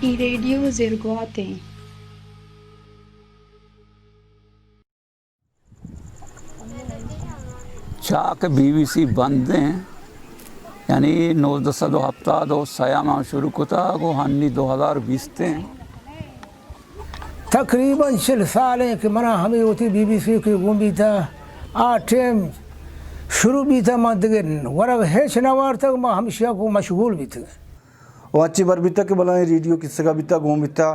اے ریڈیو زرگوات ایں۔ چاک be B سی بند ایں، یعنی نوزدہ سد و ہپتاد و سیاہ ما شروع کتا، گو ہنی دو ہزار بیست ایں۔ تقریباً چل سال ایں کہ منا ہمے وتی بی بی سی کہ گون بیتا، آ ٹیم شروع بیتا، ما دگہ ورگ ہچ نہ وارتگ، ما ہمشیا کو مشغول بیتگ۔ و اچی بر بیتا کہ بلائیں ریڈیو کسگا بیتا، گون بیتا،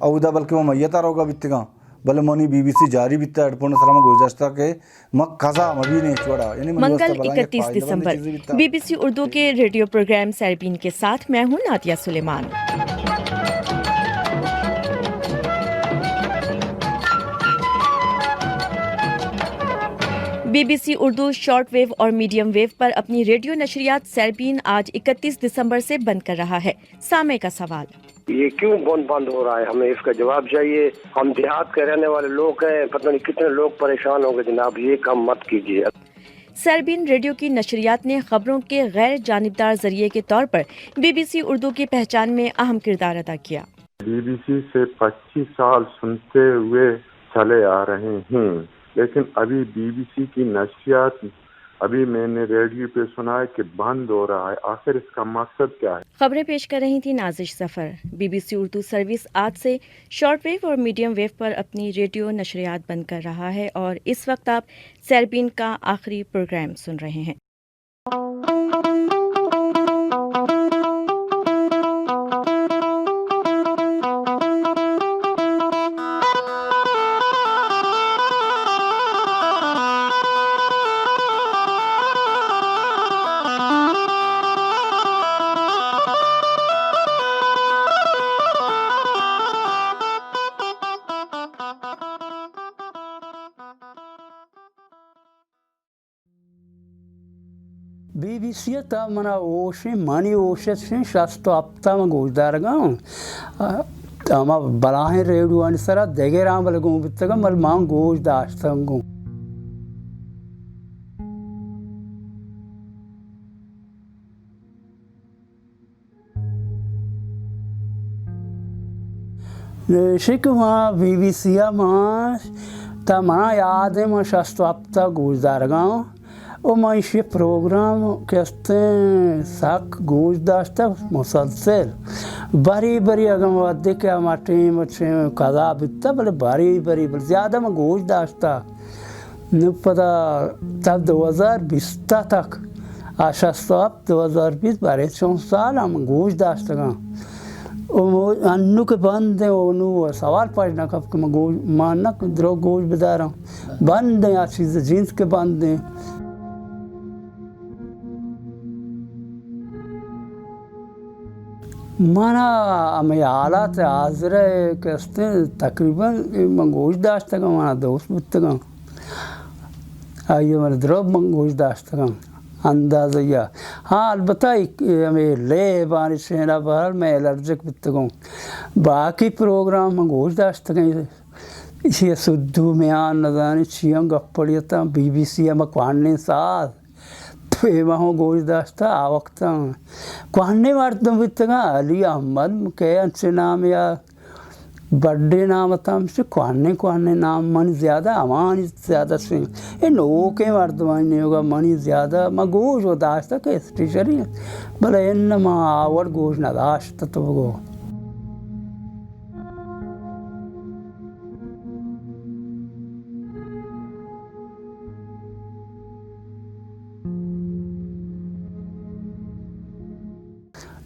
اودا بلکہ ما میتا روگا بیتگاں، بلے منی بی بی سی جاری بیتا، ہیڈ فون سرا ما گوش داشتا کہ ما قضا مبینیں ہچ وڑا، یعنی منی منگل واسطہ بلائیں یک اکتیس فائدہ مندیں دسمبر، چیزے بیتا۔ بی بی سی اردو کے ریڈیو پروگرام سیربین کے ساتھ میں ہوں Nadia Suleman. B B C Urdu short wave اور میڈیم ویو پر اپنی ریڈیو نشریات سیربین آج اکتیس دسمبر سے بند کر رہا ہے۔ سامع کا سوال۔ یہ کیوں بند بند ہو رہا ہے؟ ہمیں اس کا جواب چاہیے۔ ہم دیہات کے رہنے والے لوگ ہیں، پتہ نہیں کتنے لوگ پریشان ہوں گے جناب، یہ کام مت کیجیے۔ سیربین ریڈیو کی نشریات نے خبروں کے غیر جانبدار ذریعے کے طور پر بی بی سی اردو کی پہچان میں اہم کردار ادا کیا۔ بی بی سی سے پچیس سال سنتے ہوئے چلے آ رہے ہیں، لیکن ابھی بی بی سی کی نشریات ابھی میں نے ریڈیو پہ سنا ہے کہ بند ہو رہا ہے، آخر اس کا مقصد کیا ہے؟ خبریں پیش کر رہی تھیں نازش ظفر۔ بی بی سی اردو سروس آج سے شارٹ ویو اور میڈیم ویو پر اپنی ریڈیو نشریات بند کر رہا ہے اور اس وقت آپ سیربین کا آخری پروگرام سن رہے ہیں۔ بی بی سی ءَ تاں منا ہوش ایں، منی ہوش ایں، شست و ہپت ءَ من گوش دارگاں۔ آ، ہما بلاہیں ریڈیوانی سرا دگراں بلے گون بیتگاں، بلے من گوش داشتگ گوں۔ ایشی کہ ما بی بی سی ءَ ما، تا منا یاد ایں، ما شست و ہپت ءَ گوش دارگاں و ما ایشی پروگرام کہ استیں سک گوش داشتہ مسلسل۔ بری بری اگاں وھدے کہ ہما ٹیم چہ قضا بیتہ، بلے بری بری، بلے زیادہ ما گوش داشتہ۔ نوں پدا تا دو ہزار بیست ءَ تک، آ شست و ہپت، دو ہزار بیست، بارے چون سال ہم گوش داشتگاں۔ او مو-، انو کہ بند ایں، او نوں سوال پیش نہ کپ کہ من گوش، من نہ درو گوش بداراں۔ بند ایں، آ چیز جنس کہ بند ایں۔ منا ہمے حالات حاضر ءَ کہ استیں تقریباً من گوش داشتگاں، منا دوست بوتگاں۔ آئی ءَ من درو من گوش داشتگاں اندازہ یا۔ ہاں، البتہ ایک ہمے لیبانی شین ءَ بہر من الرجک بوتگاں۔ باقی پروگرام من گوش داشتگاں۔ ایشی ءَ سدو میان نزانی چیاں گپڑی اتاں، بی بی سی ءَ ما کوانیں ساز۔ پیما ہوں گوش داشتہ آ وقتاں۔ کوہنیں مردم بیتگاں، علی احمد، کہ انچیں نام یا بڈے نام اتاں، ہمشی کوہنیں، کوہنیں نام من زیادہ، ہمانی زیادہ سنگ۔ اے نوکیں مردمانی نیوگا منی زیادہ، ما گوش و داشتہ کہ اسٹیشنی، بلے انما آ وڑ گوش نہ داشتہ تو بگو۔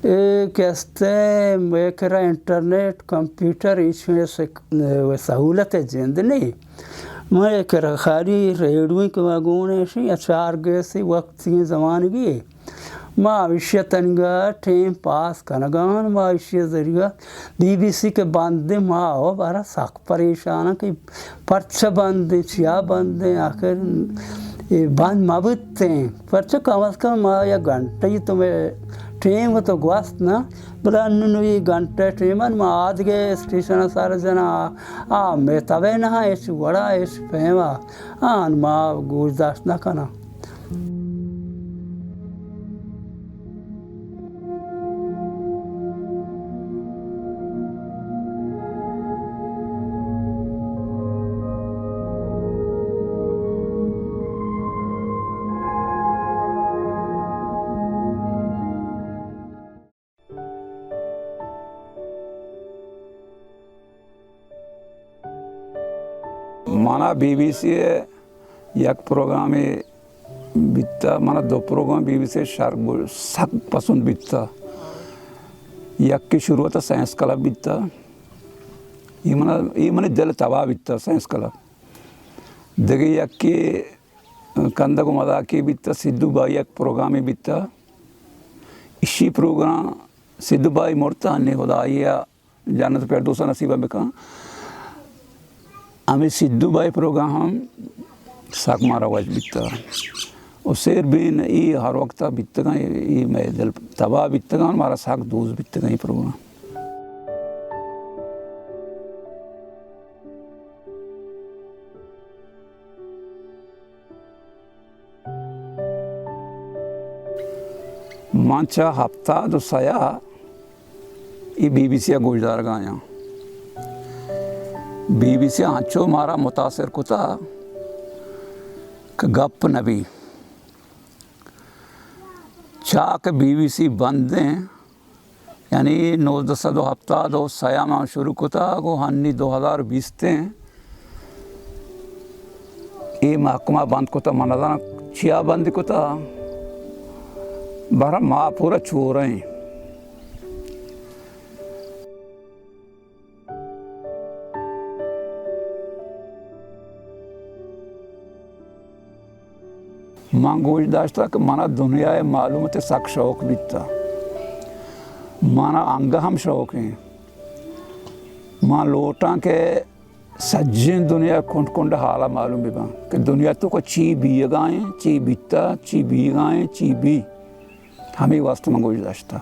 اے کہ استیں مئے کرا انٹرنیٹ، کمپیوٹر، ایشی سک-، سہولت جند نی۔ مئے کرا خالی ریڈیو کہ ما گون ایشی یا چار گیسی وقتی زمانگی۔ ما ایشی تنگا ٹیم پاس کنگان، ما ایشی ذریعہ بی بی سی کہ بند ایں، ما او بارا سک پریشان ایں کہ پرچہ بند ایں، چیا بند ایں، آخر اے بند مہ بوتیں۔ پرچہ کم از کم ما یک گھنٹہ ای تو مئے ٹیم تو گوست نا، بلے انوں اے گھنٹہ ٹیم ما آدگہ اسٹیشن سر جنا، آ مئے تبے نہ ہچ وڑا ہچ پیما آن ما گوش داشت نہ کناں۔ مانا بی بی سی ءِ یک پروگرامے بیتا، مانا دو پروگرام بی بی سی ءِ شر گو-، سک پسند بیتا۔ یکے شروع ءَ سائنس کلب بیتا، اے منا، اے منی دل تباہ بیتا، سائنس کلب۔ دگہ یکے کندگ و مذاقے بیتا، سدھو بھائی یک پروگرامے بیتا۔ اشی پروگرام، سدھو بھائی مرتا، نی خدایا جنت فردوس نصیب بکن۔ ہمے سدھو بھائی پروگرام ہم سک مارا وش بیتا۔ و سیر بین ای ہر وقت بیتگاں، ای مئے دل تباہ بیتگاں، مارا سک دوست بیتگاں ای پروگرام۔ من چہ ہپتاد و سیا ای بی بی سی ءَ گوشدارگ ءَ آیاں۔ بی بی سی ءَ انچو مارا متاثر کتا کہ گپ نہ بی۔ چا کہ بی بی سی بند ایں، یعنی نوزدہ سد و ہپتاد و سیا ما شروع کتا، گو ہنی دو ہزار بیست ایں۔ اے محکمہ بند کتا، من نزاناں چیا بند کتا، بہرحال ما پورا چورہ ایں۔ من گوش داشتہ کہ منا دنیا ءِ معلومات ءِ سک شوق بیتہ۔ منا انگہ ہم شوق ایں۔ من لوٹاں کہ سجیں دنیا ءِ کنڈ کنڈ ءِ حالا معلوم بہ باں کہ دنیا ءِ توکا چی بیگا ایں، چی بیتہ، چی بیگا ایں، چی بی۔ ہمے واسطہ من گوش داشتہ۔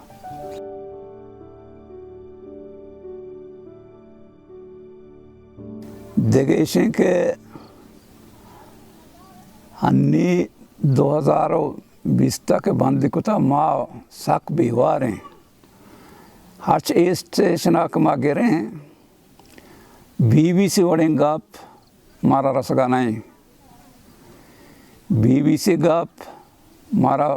دگہ ایش ایں کہ ہنی دو ہزار و بیست ءَ کہ بند کتہ، ما سک بیوار ایں۔ ہرچ اے اسٹیشن ءَ کہ ما گریں، بی بی سی وڑیں گپ مارا رسگا نہ ایں۔ بی بی سی گپ مارا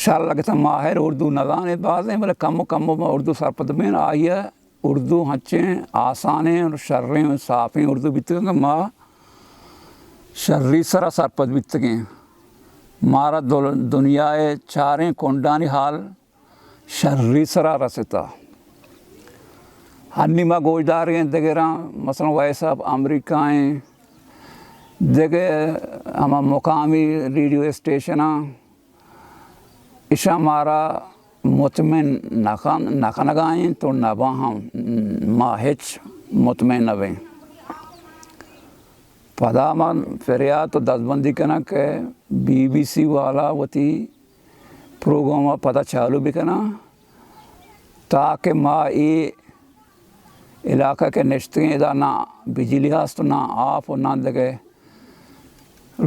شر لگتہ، ما ہر اردو نزانیں بازیں، بلے کمو کمو ما اردو سرپد بیں۔ آئی ءَ اردو ہنچیں آسانیں و شریں و صافیں اردو بیتگ کہ ما شری سرا سرپد بیتگیں۔ مارا دل-، دنیا ءِ چاریں کنڈانی حال شری سرا رستہ۔ ہنی ما گوشدارگیں دگراں، مثلاً وائس آف امریکہ ایں، دگہ ہما مقامی ریڈیو اسٹیشناں، اشاں مارا مطمئن نہ کن-، نہ کنگا انت و نہ باں ہم، ما ہچ مطمئن نہ بیں۔ پدا من فریاد و دزبندی کناں کہ بی بی سی والا وتی پروگرام ءَ پدا چالو بکناں، تاکہ ما اے علاقہ کہ نشتگیں، ادا نہ بجلی ہست، نہ آپ و نہ دگہ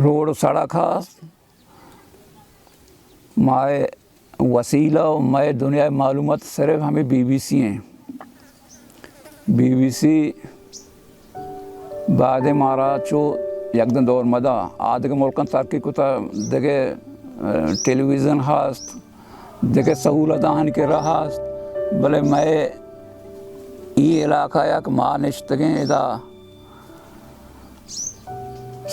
روڈ و سڑک ہست۔ مئے وسیلہ و مئے دنیا ءِ معلومات صرف ہمے بی بی سی ایں۔ بی بی سی بعد مارا چو یکدم دور مدا، آ دگہ ملکاں ترقی کتا، دگہ، اه، ٹیلی ویژن ہست، دگہ سہولت آہانی کرا ہست، بلے مئے ای علاقہ یک ما نشتگیں ادا،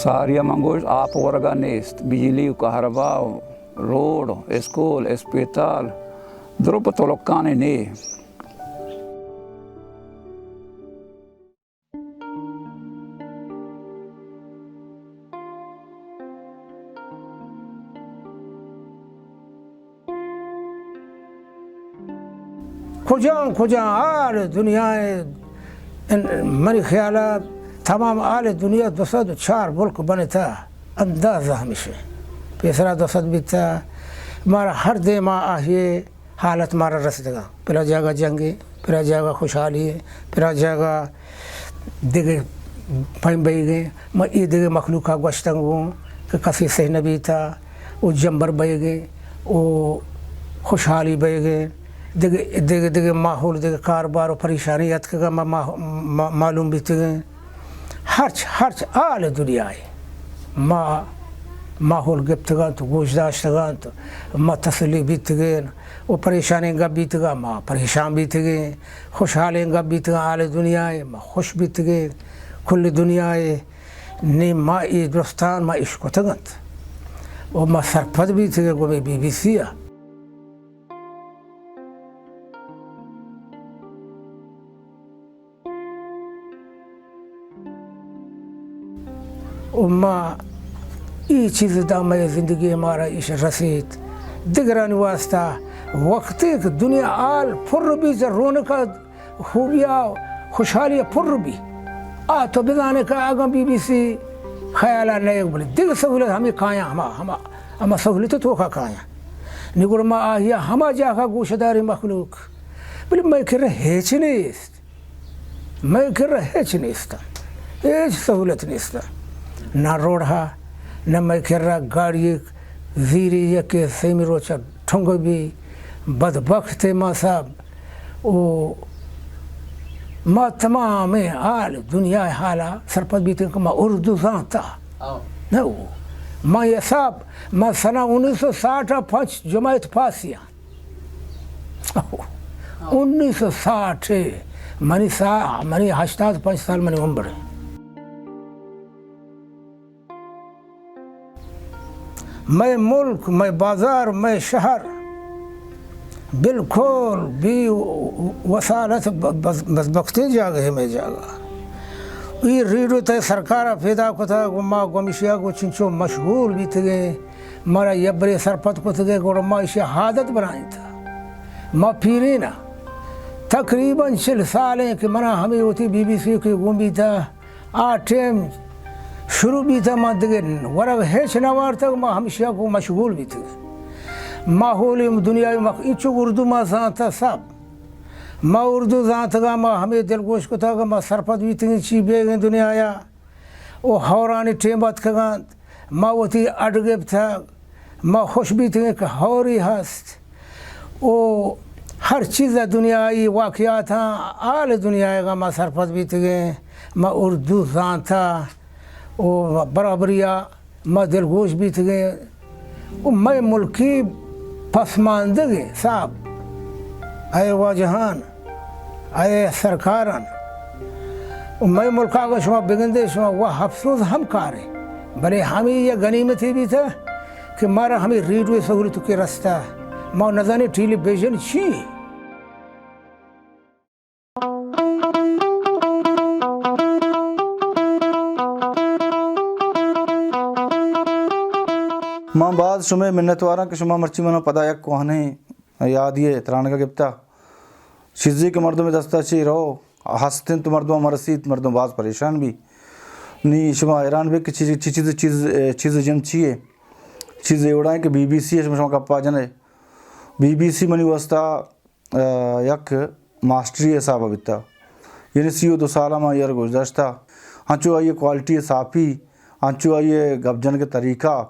ساری ءَ من گوشت، آپ ورگا نیست، بجلی و کہربا و روڈ، اسکول، اسپیتال، درو پہ تلکانے نے۔ کجام کجام حال دنیا ءِ، ان-، منی خیال ءَ تمام حال دنیا دو سد و چار ملک بنتہ، اندازہ ہمیش ایں۔ پیسرا دو سد بیتہ، مارا ہر دیما آہی حالت مارا رسیتگاں۔ پرا جاگہ جنگے، پرا جاگہ خوشحالی، پرا جاگہ دگہ پیم بئیگیں، ما اے دگہ مخلوقا گوشتگ بوں کہ کسے سہی نہ بیتہ، او جمبر بئیگیں، او خوشحالی بئیگیں، دگہ، دگہ، دگہ ماحول، دگہ کاربار و پریشانی اتکگا ما، ما، ما، معلوم بیتگیں۔ ہرچ، ہرچ حال دنیائے ما ماحول گپتگانت و گوش داشتگانت، ما تسلی بیتگیں۔ و پریشانیں گپ بیتگا، ما پریشان بیتگیں۔ خوشحالیں گپ بیتگا، حال دنیائے ما خوش بیتگیں۔ کل دنیائے نی ما اے درستان ما اشکتگ انت و ما سرپد بیتگیں گوں بی بی سی ءَ۔ و ما اے چیز داں مئے زندگی ءَ مارا ایش رسیت۔ دگرانی واسطہ وقتے کہ دنیا حال پر بی چہ رونق ءَ، خوبی ءَ، خوشحالی ءَ پر بی، آ تو بزانے کہ اگاں بی بی سی خیال ءَ نئیگ، بلے دگہ سہولت ہمے کایاں، ہما، ہما، ہما سہولت توکا کایاں۔ نی گڑا ما آہیا ہما جاگہ گوش داریں مخلوق، بلے مئے کرا ہچ نیست۔ مئے کرا ہچ نیست، ہچ سہولت نیست۔ نہ روڈ ہا، نہ مئے کرا گاڑی زیری یکے سیمی روچا ٹھنگ بی، بدبخت ما صاحب۔ او ما تمام حال، دنیا حالا سرپد بیتیں کہ ما اردو زانتا۔ آؤ۔ نہ او۔ ما حساب، ما سنہ انیس سو ساٹھ ءَ پنچ جماعت پاسیاں۔ انیس سو ساٹھ، منی سا-، منی ہشتاد پنچ سال منی عمر۔ مئے ملک، مئے بازار، مئے شہر بالکل بی وسالت، ب-، بز-، بدبختیں جاگہ ہے مئے جاگہ۔ ای ریڈیو تئے سرکار ءَ پیدا کتگ و ما گومشیا گو چنچو مشغول بیتگیں۔ مارا یبرے سرپد کتگ ءَ گڑا ما ایشی عادت بنائینت۔ ما پیرین ءَ تقریباً چل سال ایں کہ منا ہمے وتی بی بی سی کہ گون بیتا، آ ٹیم شروع بیتا، ما دگہ ورگ ہچ نہ وارتگ، ما ہمشیا گوں مشغول بیتگ۔ ماحول دنیا مخ-، اینچو اردو ما زانتا سب۔ ما اردو زانتگا، ما ہمے دلگوش کتگ، ما سرپد بیتگیں چی بیگیں دنیایا۔ و ہورانی ٹیم اتکگ انت، ما وتی اڈ گپتگ، ما خوش بیتگیں کہ ہوری ہست و ہر چیز ءَ دنیائی واقعاتاں، حال دنیایگا ما سرپد بیتگیں، ما اردو زانتا و برابریا ما دلگوش بیتگیں۔ و مئے ملکی پسماندگیں صاحب، اے واجہان، اے سرکاران، و مئے ملکا اگاں شما بگندے، شما وا افسوس ہم کارے، بلے ہمے یک غنیمتے بیتا کہ مارا ہمے ریڈیو سہولت کہ رستا، ما نزانے ٹیلی ویژن چی؟ من باز شمئے منتواراں کہ شما مرچی منا پدا یک کوہنیں یادی ءِ ترانگ ءَ گپتا۔ چیزے کہ مردم ءِ دست ءَ چہ رو ہست انت، مردم ءَ مرسیت، مردم باز پریشان بی۔ نی شما حیران بے کہ چیز، چی چیز، چیز، چیز جند چی ہے؟ چیز اے وڑا ہے کہ بی بی سی ءَ شما، شما گپا جنے۔ بی بی سی منی واسطہ آ، یک ماسٹری حساب ءَ بیتا۔ یعنی سی و دو سال ءَ ما آئی ءَ را گوشداشتا۔ انچو آئی ءِ کوالٹی ءِ صافی، انچو آئی ءِ گپ جنگ ءِ طریقہ،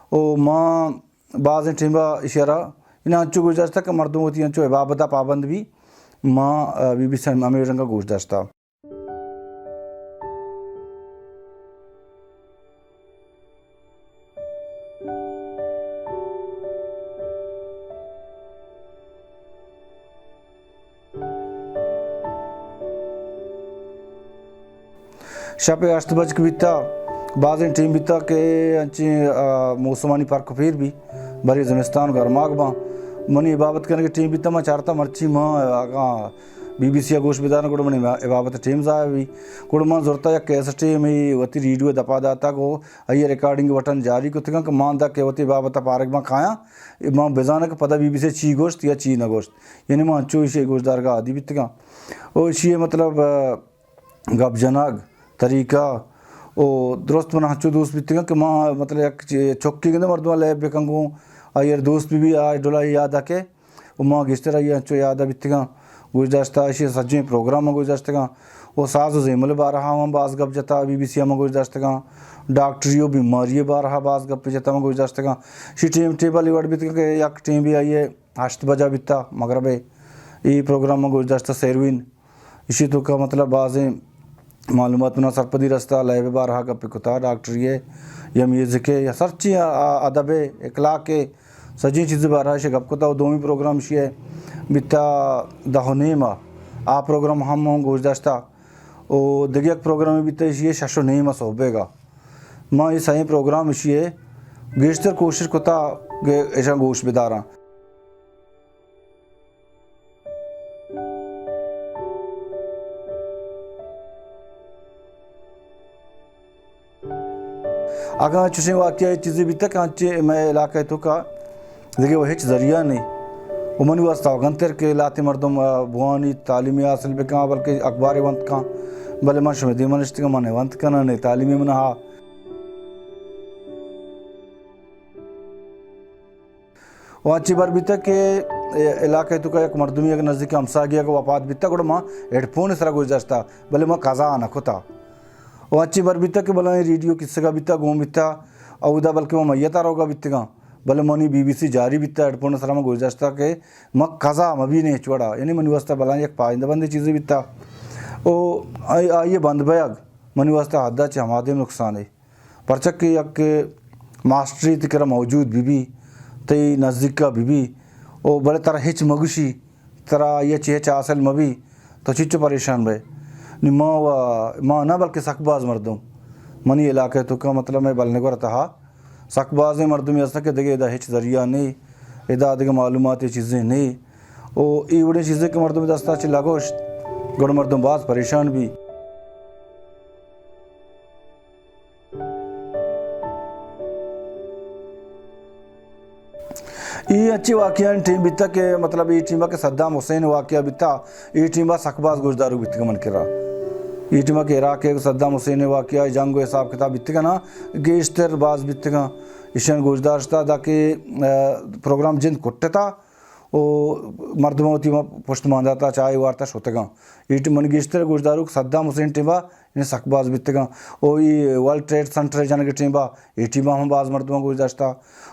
او ما بازیں ٹیم ءَ ایشی ءَ را یعنی انچو گوشداشتا کہ مردم وتی انچو عبادت ءَ پابند بی، ما، آ، بی بی سی ہمے رنگ ءَ گوشداشتا۔ شپ ءِ ہشت بج کہ بیتا، بازیں ٹیم بیتا کہ انچیں، آ، موسمانی پرک ءُ پیر بی، برے زمستان گرماگ باں۔ منی عبادت کنگ ءِ ٹیم بیتا، ما چارتا مرچی ما اگاں بی بی سی ءَ گوش بداراں، گڑا منی عبادت ءِ ٹیم ضائع بی۔ گڑا من زرتا یک کیسٹے ہمے وتی ریڈیو ءِ دپا داتا، گو آئی ءِ ریکارڈنگ بٹن جاری کتگاں کہ من داں کہ وتی عبادت ءَ پارگ باں کایاں، من بزاناں کہ پدا بی بی سی ءَ چی گوشت یا چی نہ گوشت۔ یعنی من انچو ایشی ءِ گوشدارگا عادی بیتگاں۔ او ایشی ءِ مطلب، آ، گپ جنگ طریقہ او درست من انچو دوست بیتگاں کہ ما مطلب یک چ-، چکے گندے مردم لیب بکن گوں آئی ءَ را دوست بی بی، آ ڈولا یاد ءَ کہ و ما گیشتر آئی ءَ انچو یاد ءَ بیتگاں، گوش داشتہ، ایشی ءِ سجہیں پروگرام ءَ گوش داشتگاں و ساز و زیمل ءِ بارہ ءَ ہم باز گپ جتہ، بی بی سی ءَ ہم گوش داشتگاں، ڈاکٹری و بیماری ءِ بارہ ءَ باز گپ جتہ، ہم گوش داشتگاں۔ ایشی ٹیم ٹیبل اے وڑ بیتگ کہ یک ٹیم بی آئی ءِ ہشت بجہ بیتہ مغرب ءِ، اے پروگرام ءَ گوش داشتہ سیروین۔ ایشی توکا مطلب بازیں معلومات منا سرپدی رستا، لیب ءِ بارہ ءَ گپ کتا، ڈاکٹری ءِ یا میوزک ءِ یا سرچی ا-، ا-، ادب ءِ، اخلاق ءِ، سجیں چیز ءِ بارہ ءَ ایشی گپ کتا۔ و دومی پروگرام ایشی ءِ بیتا دہ و نیم ءَ، آ پروگرام ہم من گوش داشتا۔ و دگہ یک پروگرام بیتا ایشی ءِ شش و نیم ءَ صحبے گا۔ ما اے سئیں پروگرام اشی ءَ گیشتر کوشش کتا کہ ایشاں گوش بداراں۔ اگاں چوشیں واقعہ چیزے بیتگ کہ انچیں مئے علاقہ ءِ توکا دگہ و ہچ ذریعہ نیں و منی واسطہ و گنتر کہ لہتیں مردم، آ، بوانی تعلیمی حاصل بکن، بلکہ اخبارے ونت کن، بلے من شمئے دیما نشتگاں، من ونت کناں نی تعلیمی من ہا۔ و انچیں بر بیتگ کہ علاقہ ءِ توکا یک مردمے اگاں نزیک ہمساہگے اگاں وفات بیتگ، گڑا ما ہیڈ فون ءِ سرا گوش داشتا، بلے ما قضا نہ کتا۔ و انچیں بر بیتگ کہ بلاہیں ریڈیو کسگا بیتا، گون بیتا، اودا بلکہ ما میتا روگا بیتگاں، بلے منی بی بی سی جاری بیتا، ہیڈ فون ءِ سرا ما گوش داشتا کہ ما قضا مبینیں ہچ وڑا، یعنی منی واسطہ بلاہیں یک پائندہ بندیں چیزے بیتا۔ او آئی، آئی بند بیگ منی واسطہ حدا چہ ہمادیم نقصانے۔ پرچا کہ یک ماسٹرے تئی کرا موجود بہ بی، تئی نزیکا بہ بی، او بلے ترا ہچ مگوشی، ترا آئی ءَ چہ ہچ حاصل مہ بی، تو چنچو پریشان بئے؟ نی ما و، ما نہ بلکہ سک باز مردم منی علاقہ ءِ توکا، مطلب مئے بلنگور ءِ تہا سک بازیں مردمے ہست کہ دگہ ادا ہچ ذریعہ نے، ادا دگہ معلومات ءِ چیزے نے، او اے وڑیں چیزے کہ مردم دستا چہ لگوشت، گڑا مردم باز پریشان بی۔ اے انچیں واقعہ ٹیم بیتا کہ مطلب اے ٹیما کہ صدام حسین واقعہ بیتا، اے ٹیما سک باز گوشداروک بیتگ من کرا۔ اے ٹیما کہ عراق ءِ صدام حسین واقعہ جنگ و حساب کتاب بیتگ نا، گیشتر باز بیتگاں۔ ایشان گوشداشتا دا کہ، آ، پروگرام جند کٹتا، و مردماں وتی ما پشت مان داتا، چاہے وارتا شتگاں۔ اے ٹیم من گیشتر گوشداروک صدام حسین ٹیما یعنی سک باز بیتگاں۔ و اے ورلڈ ٹریڈ سینٹر جنگ ٹیما، اے ٹیما ہم باز مردماں گوشداشتا۔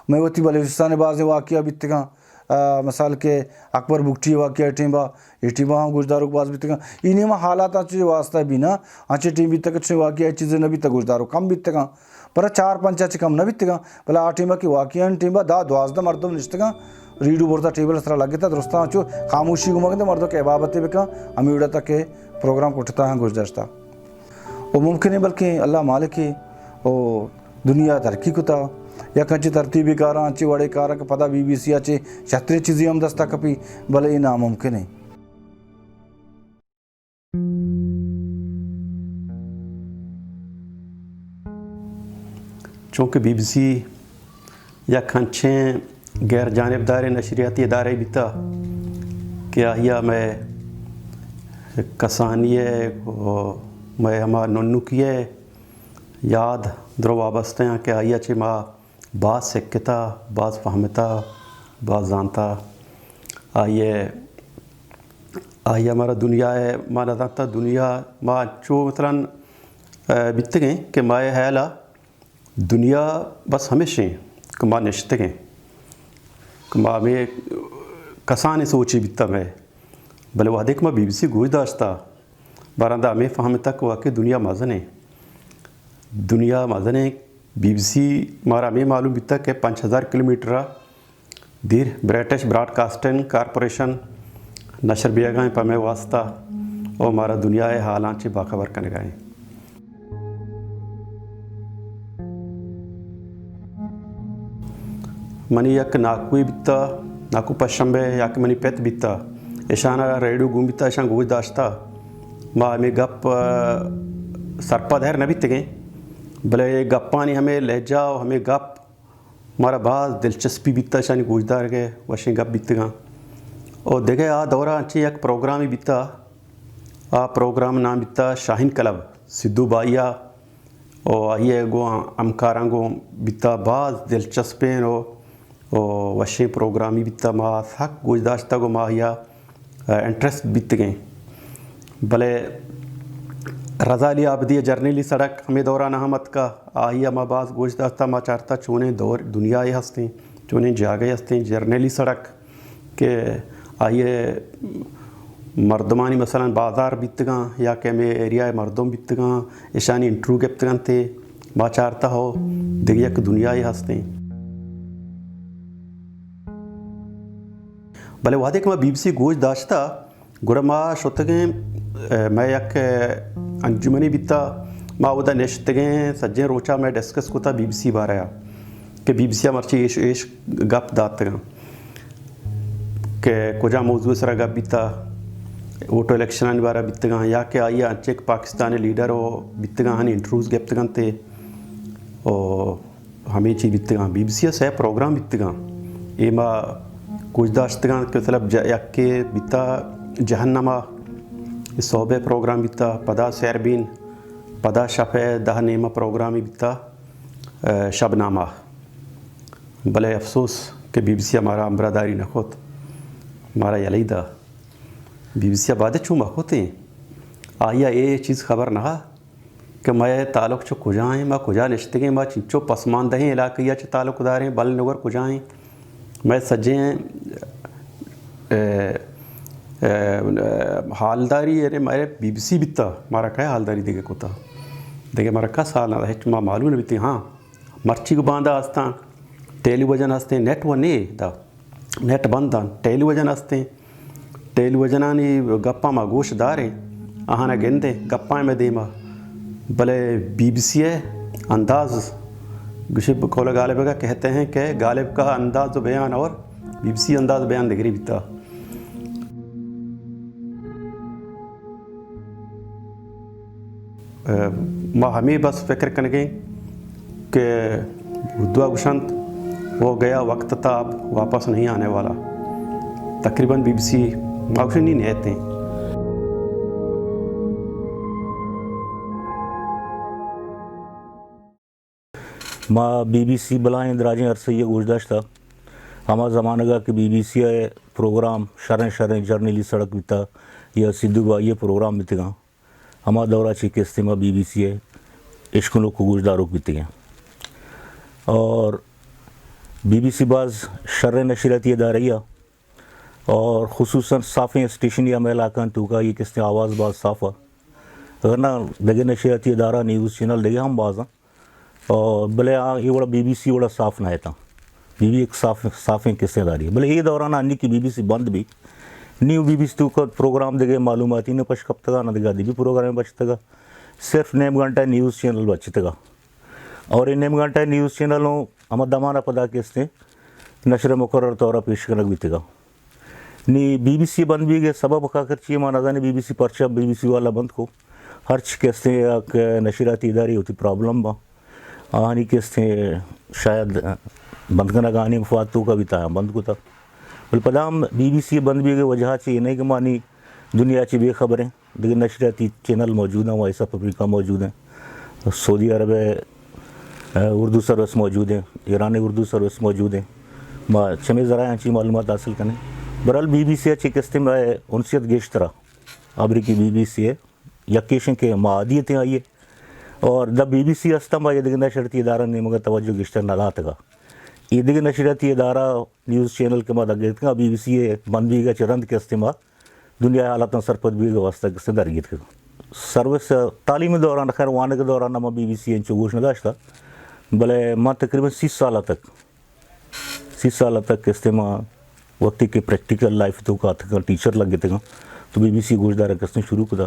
مئے وتی بلوچستان بازیں واقعہ بیتگاں، آ، مثال کہ اکبر بگٹی واقعہ ٹیما، اے ٹیما ہم گوشداروک باز بیتگاں۔ اے نیما حالات انچیں واسطہ بینا، انچیں ٹیم بیتگ کہ چوشیں واقعہ چیزے نہ بیتگ، گوشداروک کم بیتگاں۔ پر چار پنچ ءَ چہ کم نہ بیتگاں، بلے آ ٹیم ءَ کہ واقعاً ٹیم ءَ دہ دوازدہ مردم نشتگاں، ریڈو برتا ٹیبل ءِ سرا لگتا، درستاں چو خاموشی گوما گندے مردم کہ عبادتے بکن، ہمے وڑا تا کہ پروگرام کٹتا ہاں گوش داشتا۔ او ممکن ہے بلکہ اللہ مالک ہے، او دنیا ترقی کتا، یک انچیں ترتیبی کاراں، انچیں وڑے کاراں کہ پدا بی بی سی ءَ چہ شتریں چیزی ہم دستا کپی، بلے اے ناممکن ہے۔ چونکہ بی بی سی یک انچیں غیر جانبداریں نشریاتی ادارے بیتا کہ آئی ءَ مئے کسانی ءِ و مئے ہما ننوکی ءِ یاد درو وابستہ آں کہ آئی ءَ چہ ما باز سکتا، باز فہمتا، باز زانتا۔ آئی ءَ، آئی ءَ مارا دنیا ءَ ما نہ زانتا، دنیا ما انچو مثلاً، ءَ، بیتگیں کہ ما اے حیال ءَ دنیا بس ہمیشیں کہ ما نشتگیں، کہ ما ہمے کسانیں سوچے بیتا مئے۔ بلے وہدے کہ ما بی بی سی گوش داشتا، باراندا ہمے فہمتا کہ واقعی دنیا مزنیں۔ دنیا مزنیں۔ بی بی سی مارا ہمے معلوم بیتا کہ پنچ ہزار کلومیٹر ءَ دیر برٹش براڈ کاسٹنگ کارپوریشن نشر بیگا ایں پہ مئے واسطہ و مارا دنیا ءِ حالاں چہ باخبر کنگا ایں۔ منی یک ناکوے بیتا، ناکو پشمبے یا کہ منی پت بیتا، اشانا ریڈیو گون بیتا، اشان گوش داشتا۔ ما ہمے گپ، ءَ، سرپد ہر نہ بیتگیں، بلے اے گپانی ہمے لہجہ و ہمے گپ مارا باز دلچسپی بیتا، اشانی گوشدارگ ءَ وشیں گپ بیتگاں۔ و دگہ آ دورا انچیں یک پروگرامے بیتا، آ پروگرام نام بیتا شاہین کلب، سدھو بھائی ءَ و آئی ءَ گوں ہمکاراں گوں بیتا، باز دلچسپیں و، و وشیں پروگرامے بیتا، ما سک گوش داشتگ و ما آئی ءَ انٹرسٹ بیتگیں۔ بلے رضا علی عابدی ءِ جرنیلی سڑک ہمے دوران ہم اتکا، آئی ءَ ما باز گوش داشتا، ما چارتا چونیں دور دنیاے ہستیں، چونیں جاگہے ہستیں، جرنیلی سڑک کہ آئی ءِ مردمانی مثلاً بازار بیتگاں یا کہ ہمے ایریا ءِ مردم بیتگاں، اشانی انٹرویو گپتگنتے، ما چارتا ہو دگہ یک دنیاے ہستیں۔ بلے وہدے کہ ما بی بی سی گوش داشتا، گڑا ما شتگیں، ءَ، مئے یک، ءَ، انجمنے بیتا، ما اودا نشتگیں، سجیں روچا مئے ڈسکس کتا بی بی سی بارہ ءَ کہ بی بی سی ءَ مرچی ایش ایش گپ داتگاں کہ کجا موضوع سرا گپ بیتا، ووٹ الیکشنانی بارہ بیتگاں یا کہ آئی ءَ انچیں کہ پاکستانی لیڈر و بیتگاں ہنی انٹرویوز گپتگاں تے و ہمے چیز بیتگاں۔ بی بی سی ءَ سئے پروگرام بیتگاں، اے ما گوش داشتگاں کہ مطلب ج-، یکے بیتا جہنما، صحب ءَ پروگرام بیتا، پدا سیربین، پدا شپ ءَ دہ نیمہ پروگرامی بیتا، ءَ، شبنامہ۔ بلے افسوس کہ بی بی سی ءَ مارا ہمبراہداری نہ کت، مارا یلئی دا۔ بی بی سی ءَ بعد چون مہ کتیں؟ آئی ءَ اے چیز خبر نہ کہ مئے تعلق چہ کجا ایں، ما کجا نشتگیں، ما چنچو پسماندہیں علاقہ ءَ چہ تعلق داریں، بل نگر کجا ایں، مئے سجیں، ءَ، ءَ، ءَ، حالداری، یعنی مئے بی بی سی بیتا، مارا کئے حالداری دگہ کتا؟ دگہ مارا کس حال نہ، ہچ ما معلوم نہ بیتیں۔ ہاں، مرچی گوں باندا ہستاں، ٹیلی ویژن ہستیں، نیٹ و نے دا، نیٹ بند آں، ٹیلی ویژن ہستیں، ٹیلی ویژنانی گپاں ما گوش داریں، آہانا گندیں، گپاں مئے دیما۔ بلے بی بی سی ءِ انداز، گوشی قول غالب کا کہتے ہیں کہ غالب کا انداز بیان اور بی بی سی انداز بیان دگری بیتا۔ ءَ، ما ہمے بس فکر کنگیں کہ اردو ءَ گوشنت، وہ گیا وقت تھا، اب واپس نہیں آنے والا۔ تقریباً بی بی سی ما گوشن نی نیتیں۔ ما بی بی سی بلاہیں دراجیں عرصے ءَ گوش داشتا۔ ہما زمانگ ءَ کہ بی بی سی ءِ پروگرام شریں شریں جرنیلی سڑک بیتا یا سدھو بھائی ءِ پروگرام بیتگاں، ہما دور ءَ چہ کستیں ما بی بی سی ءِ اشکنوک و گوشداروک بیتگیں۔ اور بی بی سی باز شریں نشریاتی ادارہ ءَ اور خصوصاً صافیں اسٹیشن یا مئے علاقہ توکا یہ کستیں آواز باز صاف ءَ۔ اگر نہ دگہ نشریاتی ادارہ، نیوز چینل دگہ ہم باز ایں۔ اور بلے آ، اے وڑا بی بی سی وڑا صاف نہ اتاں۔ بی بی سی ایک صاف، صافیں کستیں ادارے۔ بلے اے دوران انی کہ بی بی سی بند بی، نی بی بی سی توکا پروگرام دگہ معلوماتی نہ پش کپتگا، نہ دگہ ادبی پروگرام پش کپتگا۔ صرف نیم گھنٹہ نیوز چینل بچتگا۔ اور اے نیم گھنٹہ نیوز چینل ہوں ہما دمانا پدا کستیں نشر مقرر طور پیش کنگ بیتگا۔ نی بی بی سی بند بیگ ءِ سبب کاکر چی ایں؟ ما نزانیں بی بی سی پرچا بی بی سی والا بند کو۔ ہرچ کستیں یک نشریاتی ادارے وتی پرابلم با۔ آہانی کستیں شاید بند کنگ آنی مفاد توکا بیتا، بند کتا۔ بل پدا ہم بی بی سی بند بیگ ءِ وجہ چی اے نہ کہ ما نی دنیا چی بے خبر ایں۔ دگہ نشریاتی چینل موجود ایں، وائس آف امریکہ موجود ایں، سعودی عرب ءِ، ءَ، اردو سروس موجود ایں، ایران ءِ اردو سروس موجود ایں۔ ما چمے ذرائع چی معلومات حاصل کنیں۔ برحال بی بی سی ءَ چہ کستیں مئے انسیت گیشترا امریکی بی بی سی ءِ، یکیش ایں کہ ما عادی اتیں آئی ءِ۔ اور دا بی بی سی ہستا ما یہ دگہ نشریاتی ادارہ نیمگا توجہ گیشتر نہ داتگا۔ یہ دگہ نشریاتی ادارہ، نیوز چینل کہ ما دگہ اتکاں، بی بی سی ءِ بند بیگ ءَ چہ رند کستیں ما دنیا ءِ حالاتاں سرپد بیگ ءِ واسطہ کستیں در گیتکگ۔ سروس تعلیمی دوران، خیر وانگ ءِ دوران ما بی بی سی انچو گوش نہ داشتا، بلے ما تقریباً سی سال تک، سی سال تک کستیں ما وقتی کہ پریکٹیکل لائف توکا اتکاں، ٹیچر لگتگاں، تو بی بی سی گوشدار کستیں شروع کتا۔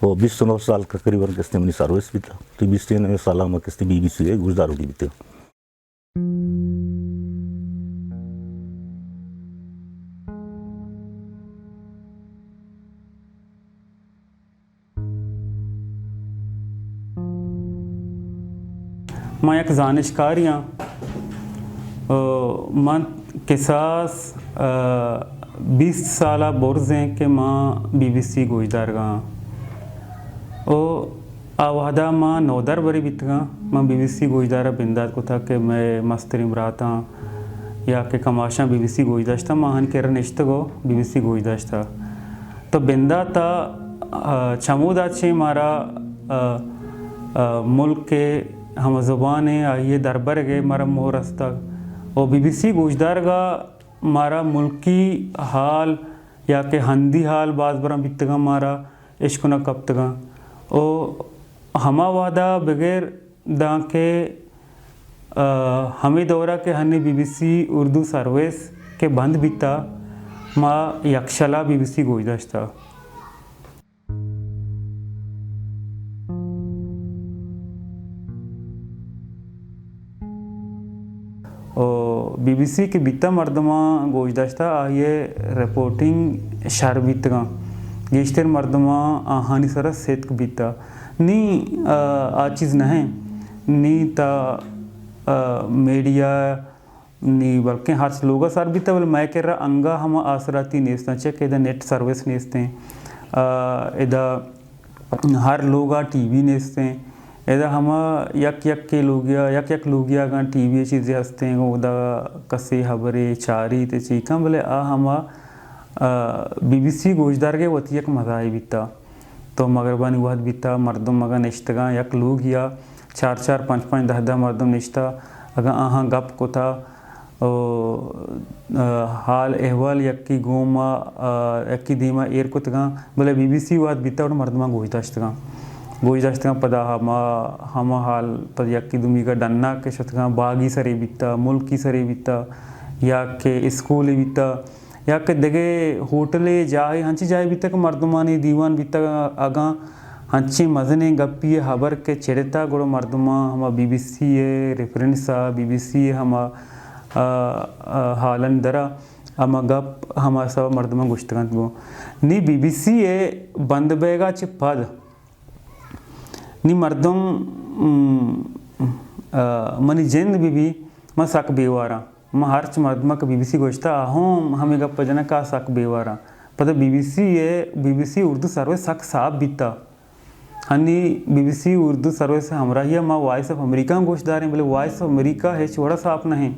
و بیست و نو سال تقریباً کستیں منی سروس بیتا، تو بیست و نو سال ما کستیں بی بی سی گوشدار بیتگاں۔ من یک زانشکاری آں۔ ءُ من کساس، ءُ، بیست سال ءَ برز ایں کہ من بی بی سی گوشدارگ ءَ آں۔ ءُ آ وہد ءَ من نودربرے بیتگ آں۔ من بی بی سی گوشدار ءَ بندات کتگ کہ مئے مستریں براتاں یا کہ کماشاں بی بی سی گوش داشتہ، من آہانی کرا نشتگ ءُ بی بی سی گوش داشتہ۔ تو بندات ءَ، ءُ، چمودا چہ مارا، ءُ، ءُ، ملک ءِ ہما زبان ءِ آئی ءِ دربرگ ءِ مارا موہ رستگ۔ ءُ بی بی سی گوشدارگ ءَ مارا ملکی حال یا کہ ہندی حال باز براں بیتگاں مارا اشکنگ کپتگاں۔ ءُ ہما وہد ءَ بگر دانکہ، ءُ، ہمے دور ءَ کہ ہنی B B C Urdu service کہ بند بیتا، ما یکشلا بی بی سی گوش داشتا۔ بی بی سی کہ بیتا، مردماں گوش داشتا، آئی ءِ رپورٹنگ شر بیتگاں، گیشتر مردماں آہانی سرا ستک بیتا۔ نی، آ، آ چیز نہ ایں۔ نی تا، آ، میڈیا نی بلکیں ہرچ لوگا سر بیتا، بلے مئے کرا انگا ہما آسراتی نیستاں، چہ کہ ادا نیٹ سروس نیستیں، آ، ادا ہر لوگا ٹی وی نیستیں۔ ادا ہما یک یک کے لوگیا، یک یک لوگیا اگاں ٹی وی چیزے ہستیں، گوں ادا کسے ہبرے چاری تے چیکاں، بلے آ ہما، آ، بی بی سی گوشدارگے وتی یک مزاہے بیتا۔ تو مغربانی وہد بیتا، مردم اگاں نشتگاں یک لوگیا، چار چار پنچ پنچ دہ دہ مردم نشتا، اگاں آہاں گپ کتا، او، آ، حال احوال یکی گوما، آ، یکی دیما ایر کتگاں، بلے بی بی سی وہد بیتا، اوڑا مردماں گوش داشتگاں۔ گوش داشتگاں، پدا ہما، ہما حال پد یکی دومیگا ڈنا کہ شتگاں، باگی سرے بیتا، ملکی سرے بیتا، یا کہ اسکولے بیتا، یا کہ دگہ ہوٹلے جاہے، ہنچی جاہے بیتا کہ مردمانی دیوان بیتا، اگاں ہنچیں مزنیں گپی ءِ ہبر کہ چڑتا، گڑا مردماں ہما بی بی سی ءِ ریفرنس ءَ، بی بی سی ءِ ہما، آ، آ، حالانی درا ہما گپ ہما سبب مردماں گوشتگ انت گوں۔ نی بی بی سی ءِ بند بیگا چہ پد نی مردم، م، آ، منی جند بی بی، من سک بیواراں۔ ما ہرچ مردماں کہ بی بی سی گوشتا، آ ہم ہمے گپ جناں کہ آ سک بیواراں۔ پدا بی بی سی ءِ، B B C Urdu service سک ساپ بیتا۔ ہنی B B C Urdu service ءِ ہمراہی ءَ ما وائس آف امریکہ ہم گوش داریں، بلے وائس آف امریکہ ہچ وڑا ساپ نہ ایں۔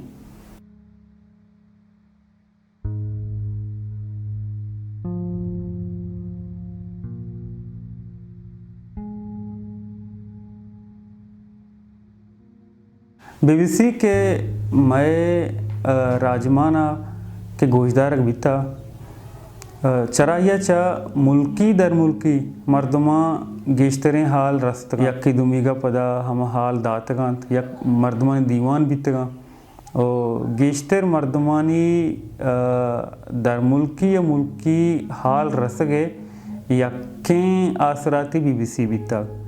بی بی سی کہ مئے، آ، راجمان ءَ کہ گوشدارگ بیتا، آ، چرائی ءَ چہ ملکی درملکی مردماں گیشتریں حال رستگ۔ یکے دومیگ ءَ پدا ہما حال داتگ انت، یک مردمانی دیوان بیتگ انت۔ و گیشتر مردمانی، آ، درملکی یا ملکی حال رسگ ءِ یکیں آسراتی بی بی سی بیتگ۔